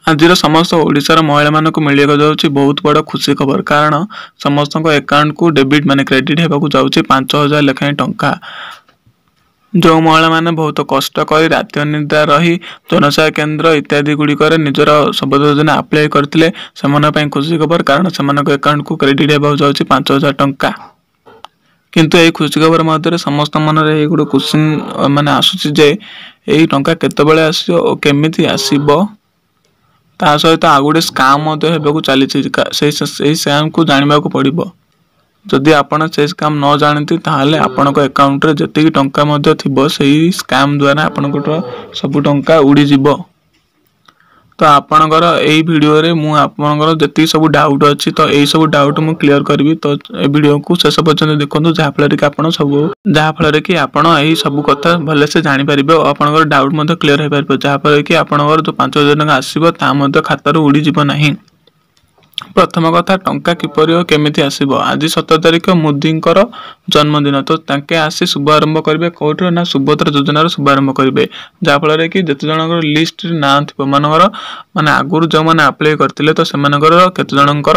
ଆଜିର ସମସ୍ତ ଓଡ଼ିଶାର ମହିଳାମାନଙ୍କୁ ମିଳିବାକୁ ଯାଉଛି ବହୁତ ବଡ଼ ଖୁସି ଖବର, କାରଣ ସମସ୍ତଙ୍କ ଆକାଉଣ୍ଟକୁ ଡେବିଟ୍ ମାନେ କ୍ରେଡ଼ିଟ୍ ହେବାକୁ ଯାଉଛି 5000 ଲେଖାଏଁ ଟଙ୍କା। ଯେଉଁ ମହିଳାମାନେ ବହୁତ କଷ୍ଟ କରି ରାତି ଅନିଦ୍ରା ରହି ଜନସେବା କେନ୍ଦ୍ର ଇତ୍ୟାଦି ଗୁଡ଼ିକରେ ନିଜର ସୁଭଦ୍ରା ଯୋଜନା ଆପ୍ଲାଏ କରିଥିଲେ, ସେମାନଙ୍କ ପାଇଁ ଖୁସି ଖବର, କାରଣ ସେମାନଙ୍କ ଆକାଉଣ୍ଟକୁ କ୍ରେଡ଼ିଟ୍ ହେବାକୁ ଯାଉଛି 5000 ଟଙ୍କା। କିନ୍ତୁ ଏହି ଖୁସି ଖବର ମଧ୍ୟରେ ସମସ୍ତ ମନରେ ଏଇ ଗୋଟେ କ୍ୱେଶ୍ଚିନ୍ ମାନେ ଆସୁଛି ଯେ ଏଇ ଟଙ୍କା କେତେବେଳେ ଆସିବ ଓ କେମିତି ଆସିବ। ତା ସହିତ ଆଉ ଗୋଟେ ସ୍କାମ୍ ମଧ୍ୟ ହେବାକୁ ଚାଲିଛି, ସେଇ ସ୍କାମ୍କୁ ଜାଣିବାକୁ ପଡ଼ିବ। ଯଦି ଆପଣ ସେଇ ସ୍କାମ୍ ନ ଜାଣନ୍ତି, ତାହେଲେ ଆପଣଙ୍କ ଆକାଉଣ୍ଟରେ ଯେତିକି ଟଙ୍କା ମଧ୍ୟ ଥିବ, ସେଇ ସ୍କାମ୍ ଦ୍ୱାରା ଆପଣଙ୍କର ସବୁ ଟଙ୍କା ଉଡ଼ିଯିବ। ତ ଆପଣଙ୍କର ଏଇ ଭିଡ଼ିଓରେ ମୁଁ ଆପଣଙ୍କର ଯେତିକି ସବୁ ଡାଉଟ୍ ଅଛି, ତ ଏଇ ସବୁ ଡାଉଟ୍ ମୁଁ କ୍ଲିୟର କରିବି। ତ ଏ ଭିଡ଼ିଓକୁ ଶେଷ ପର୍ଯ୍ୟନ୍ତ ଦେଖନ୍ତୁ, ଯାହାଫଳରେ କି ଆପଣ ଏଇ ସବୁ କଥା ଭଲସେ ଜାଣିପାରିବେ ଓ ଆପଣଙ୍କର ଡାଉଟ୍ ମଧ୍ୟ କ୍ଲିୟର ହେଇପାରିବ, ଯାହାଫଳରେ କି ଆପଣଙ୍କର ଯେଉଁ 5000 ଟଙ୍କା ଆସିବ ତାହା ମଧ୍ୟ ଖାତାରୁ ଉଡ଼ିଯିବ ନାହିଁ। ପ୍ରଥମ କଥା, ଟଙ୍କା କିପରି ଓ କେମିତି ଆସିବ? ଆଜି 17 ତାରିଖ ମୋଦିଙ୍କର ଜନ୍ମଦିନ। ତ ତାଙ୍କେ ଆସି ଶୁଭାରମ୍ଭ କରିବେ କୋଉଠିର ନା ସୁଭଦ୍ରା ଯୋଜନାର ଶୁଭାରମ୍ଭ କରିବେ, ଯାହାଫଳରେ କି ଯେତେ ଜଣଙ୍କର ଲିଷ୍ଟରେ ନାଁ ଥିବ ମାନଙ୍କର, ମାନେ ଆଗରୁ ଯେଉଁମାନେ ଆପ୍ଲାଏ କରିଥିଲେ, ତ ସେମାନଙ୍କର କେତେ ଜଣଙ୍କର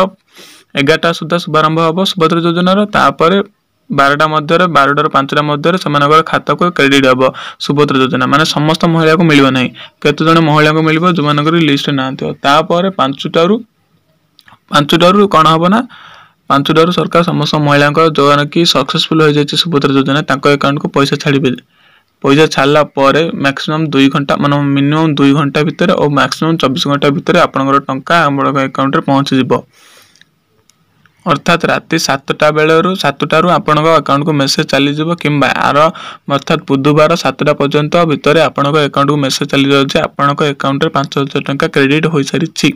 11ଟା ସୁଦ୍ଧା ଶୁଭାରମ୍ଭ ହେବ ସୁଭଦ୍ରା ଯୋଜନାର। ତାପରେ 12ଟା ମଧ୍ୟରେ, 12ଟାରୁ 5ଟା ମଧ୍ୟରେ ସେମାନଙ୍କର ଖାତାକୁ କ୍ରେଡ଼ିଟ୍ ହେବ ସୁଭଦ୍ରା ଯୋଜନା। ମାନେ ସମସ୍ତ ମହିଳାକୁ ମିଳିବ ନାହିଁ, କେତେ ଜଣ ମହିଳାଙ୍କୁ ମିଳିବ ଯେଉଁମାନଙ୍କର ଲିଷ୍ଟରେ ନାଁ ଥିବ। ତାପରେ 5ଟାରୁ କ'ଣ ହେବ ନା 5ଟାରୁ ସରକାର ସମସ୍ତ ମହିଳାଙ୍କର, ଯେଉଁମାନେ କି ସକ୍ସେସଫୁଲ୍ ହୋଇଯାଇଛି ସୁଭଦ୍ରା ଯୋଜନା, ତାଙ୍କ ଆକାଉଣ୍ଟକୁ ପଇସା ଛାଡ଼ିବେ। ପଇସା ଛାଡ଼ିଲା ପରେ ମ୍ୟାକ୍ସିମମ୍ 2 ଘଣ୍ଟା, ମାନେ ମିନିମମ୍ 2 ଘଣ୍ଟା ଭିତରେ ଓ ମ୍ୟାକ୍ସିମମ୍ 24 ଘଣ୍ଟା ଭିତରେ ଆପଣଙ୍କର ଟଙ୍କା ଆପଣଙ୍କ ଆକାଉଣ୍ଟରେ ପହଞ୍ଚିଯିବ। ଅର୍ଥାତ୍ ରାତି 7ଟା ବେଳରୁ, 7ଟାରୁ ଆପଣଙ୍କ ଆକାଉଣ୍ଟକୁ ମେସେଜ ଚାଲିଯିବ, କିମ୍ବା ଆର ଅର୍ଥାତ୍ ବୁଧବାର 7ଟା ପର୍ଯ୍ୟନ୍ତ ଭିତରେ ଆପଣଙ୍କ ଆକାଉଣ୍ଟକୁ ମେସେଜ ଚାଲିଯାଉଛି, ଆପଣଙ୍କ ଆକାଉଣ୍ଟରେ 5000 ଟଙ୍କା କ୍ରେଡ଼ିଟ୍ ହୋଇସାରିଛି।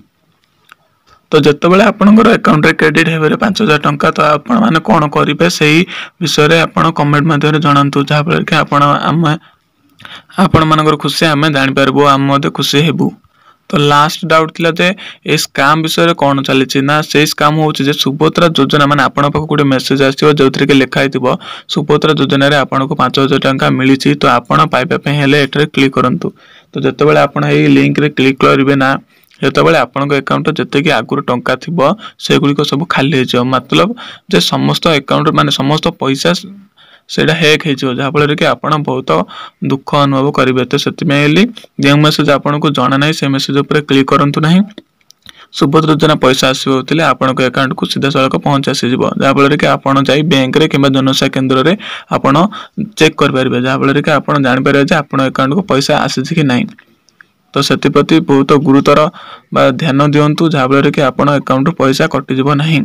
ତ ଯେତେବେଳେ ଆପଣଙ୍କର ଆକାଉଣ୍ଟରେ କ୍ରେଡ଼ିଟ୍ ହେବରେ 5000 ଟଙ୍କା, ତ ଆପଣମାନେ କ'ଣ କରିବେ ସେଇ ବିଷୟରେ ଆପଣ କମେଣ୍ଟ ମାଧ୍ୟମରେ ଜଣାନ୍ତୁ, ଯାହାଫଳରେ କି ଆପଣ ଆମେ ଆପଣମାନଙ୍କର ଖୁସି ଆମେ ଜାଣିପାରିବୁ, ଆମେ ମଧ୍ୟ ଖୁସି ହେବୁ। ତ ଲାଷ୍ଟ ଡାଉଟ୍ ଥିଲା ଯେ ଏ ସ୍କାମ୍ ବିଷୟରେ କ'ଣ ଚାଲିଛି ନା ସେଇ ସ୍କାମ୍ ହେଉଛି ଯେ ସୁଭଦ୍ରା ଯୋଜନା, ମାନେ ଆପଣଙ୍କ ପାଖକୁ ଗୋଟେ ମେସେଜ ଆସିବ ଯେଉଁଥିରେ କି ଲେଖା ହେଇଥିବ ସୁଭଦ୍ରା ଯୋଜନାରେ ଆପଣଙ୍କୁ 5000 ଟଙ୍କା ମିଳିଛି, ତ ଆପଣ ପାଇବା ପାଇଁ ହେଲେ ଏଠାରେ କ୍ଲିକ୍ କରନ୍ତୁ। ତ ଯେତେବେଳେ ଆପଣ ଏଇ ଲିଙ୍କରେ କ୍ଲିକ୍ କରିବେ ନା, ସେତେବେଳେ ଆପଣଙ୍କ ଆକାଉଣ୍ଟରେ ଯେତିକି ଆଗରୁ ଟଙ୍କା ଥିବ ସେଗୁଡ଼ିକ ସବୁ ଖାଲି ହେଇଯିବ। ମତଲବ ଯେ ସମସ୍ତ ଆକାଉଣ୍ଟ, ମାନେ ସମସ୍ତ ପଇସା ସେଇଟା ହ୍ୟାକ୍ ହେଇଯିବ, ଯାହାଫଳରେ କି ଆପଣ ବହୁତ ଦୁଃଖ ଅନୁଭବ କରିବେ। ତ ସେଥିପାଇଁ ହେଲି ଯେଉଁ ମେସେଜ ଆପଣଙ୍କୁ ଜଣା ନାହିଁ, ସେ ମେସେଜ ଉପରେ କ୍ଲିକ୍ କରନ୍ତୁ ନାହିଁ। ସୁଭଦ୍ରା ଯୋଜନା ପଇସା ଆସିବ ଥିଲେ ଆପଣଙ୍କ ଆକାଉଣ୍ଟକୁ ସିଧାସଳଖ ପହଞ୍ଚି ଆସିଯିବ, ଯାହାଫଳରେ କି ଆପଣ ଯାଇ ବ୍ୟାଙ୍କରେ କିମ୍ବା ଜନସେବା କେନ୍ଦ୍ରରେ ଆପଣ ଚେକ୍ କରିପାରିବେ, ଯାହାଫଳରେ କି ଆପଣ ଜାଣିପାରିବେ ଯେ ଆପଣଙ୍କ ଆକାଉଣ୍ଟକୁ ପଇସା ଆସିଛି କି ନାହିଁ। ତ ସେଥିପ୍ରତି ବହୁତ ଗୁରୁତର ବା ଧ୍ୟାନ ଦିଅନ୍ତୁ, ଯାହାଫଳରେ କି ଆପଣ ଆକାଉଣ୍ଟରୁ ପଇସା କଟିଯିବ ନାହିଁ।